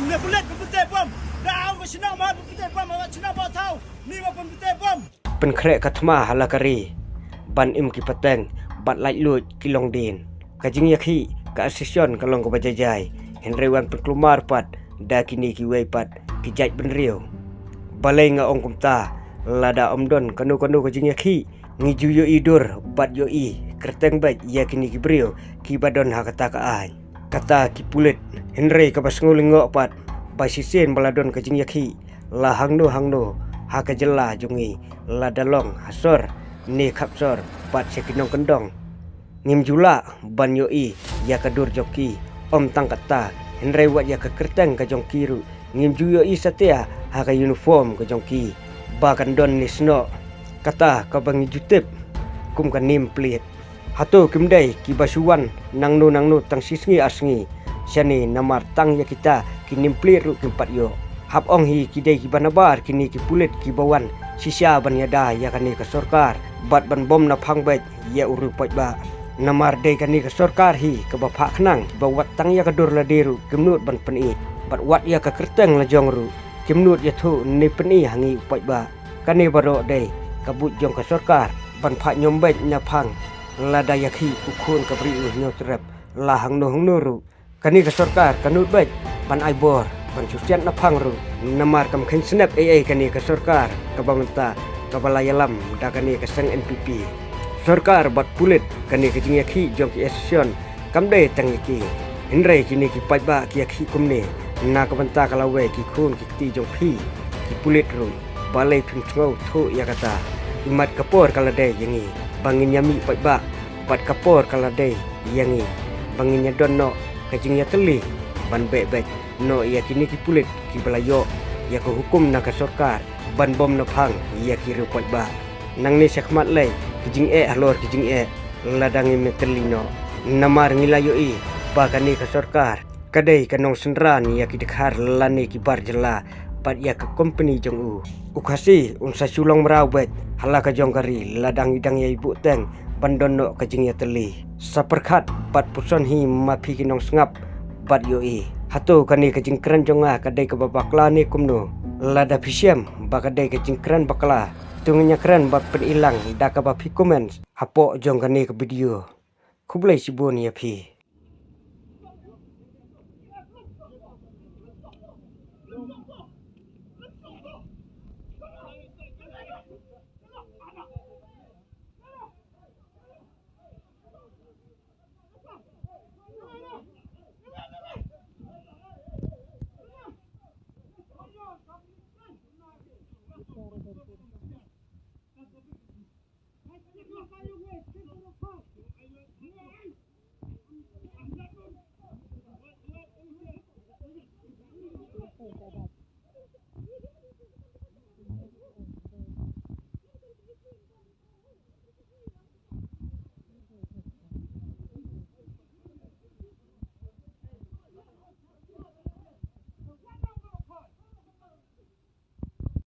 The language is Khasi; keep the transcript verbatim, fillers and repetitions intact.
Ne pulit pynpynte bom. Da au ka shnong ma pynpynte bom, ma shnong ba thaw. Ni ma pynpynte bom. Pynkhreh ka thma ha la ka ri ban im ki pateng bad laitluid ki longdien. Ka jingïakhih ka association ka long kaba jai jai, hynrei wan pynkulmar pat da kine kiwei pat ki jait bynriew. Balei nga ong kumta? Lada ym don kano kano ka jingïakhih, ngi ju ïohi dur bad ïohi kyrteng beit ïa kine ki briew kiba don ha kata ka aiñ, kata ki pulit. Hynrei kaba sngewlyngngoh pat, ba shisien ba la don ka jingïakhih la hangno hangno ha ka jylla jong ngi, lada long ha sor ne khap sor bad sha ki nongkyndong, ngim ju lah ban ïohi ïa ka dur jong ki. Ym tang kata, hynrei wat ïa ka kyrteng ka jong ki ruh ngim ju ïohi satia ha ka uniform ka jong ki, ba kan don ne snoh, kata kaba ngi ju tip kum ka name plate. Hato kim dei kiba shu wan nangno nangno tang shi sngi ar sngi shane? Namar tang ïa kita ki name plate ruh kim pat ïoh. Hap ong hi ki dei kiba nabar kine ki pulit kiba wan shisha ban ïada ïa kane ka sorkar bad ban bom naphang beit ïa u riewpaidbah. Namar dei kane ka sorkar hi kaba phah khnang, ba wat tang ïa ka dur lade ruh kim nud ban pyni, bad wat ïa ka kyrteng lajong ruh kim nud ïathuh ne pyni ha ngi u paidbah. Kane baroh dei ka buit jong ka sorkar ban phah ñiom beit naphang lada ïakhih u khun ka briew u hynñiew trep la hangno hangno ruh. Kane ka sorkar ka nud beit ban ai bor ban shu siat naphang ruh, namar kam kheiñ snep ei ei kane ka sorkar kaba mynta kaba la ïalam da kane ka seng N P P. Sorkar bad pulit, kane ka jingïakhih jong ki association kam dei tang ïa ki, hynrei kine ki paidbah ki ïakhih kumne na ka bynta ka lawei ki khun ki kti jong phi. Ki pulit ruh, balei phim sngewthuh ïa kata? Imat ka por ka la dei ïa ngi ba ngin ïa mih paidbah, bad ka por ka la dei ïa ngi ba ngin ïa don noh ka jingïatylli ban beh beit noh ïa kine ki pulit kiba la ïoh ïa ka hukum na ka sorkar ban bom naphang ïa ki riewpaidbah. Nangne shakhmat lei ki jingeh halor ki jingeh lada ngim ïatylli noh. Namar ngi la ïohi ba kane ka sorkar ka dei ka nongsynran ïa ki dkhar lane ki bar jylla bad ïa ka kompani jong u. U Khasi un sa shu long mraw beit ha la ka jong ka ri lada ngi dang ïai buh teng ban don noh ka jingïatylli. Sa pyrkhat bad puson hi ma phi ki nongsngap bad ïohi. Hato kane ka jingkren jong nga ka dei kaba bakla ne kumno? Lada phi shem ba ka dei ka jingkren bakla, to ngin ïa kren bad pyni lang da kaba phi comment hapoh jong kane ka video. Khublei shibun ïa phi.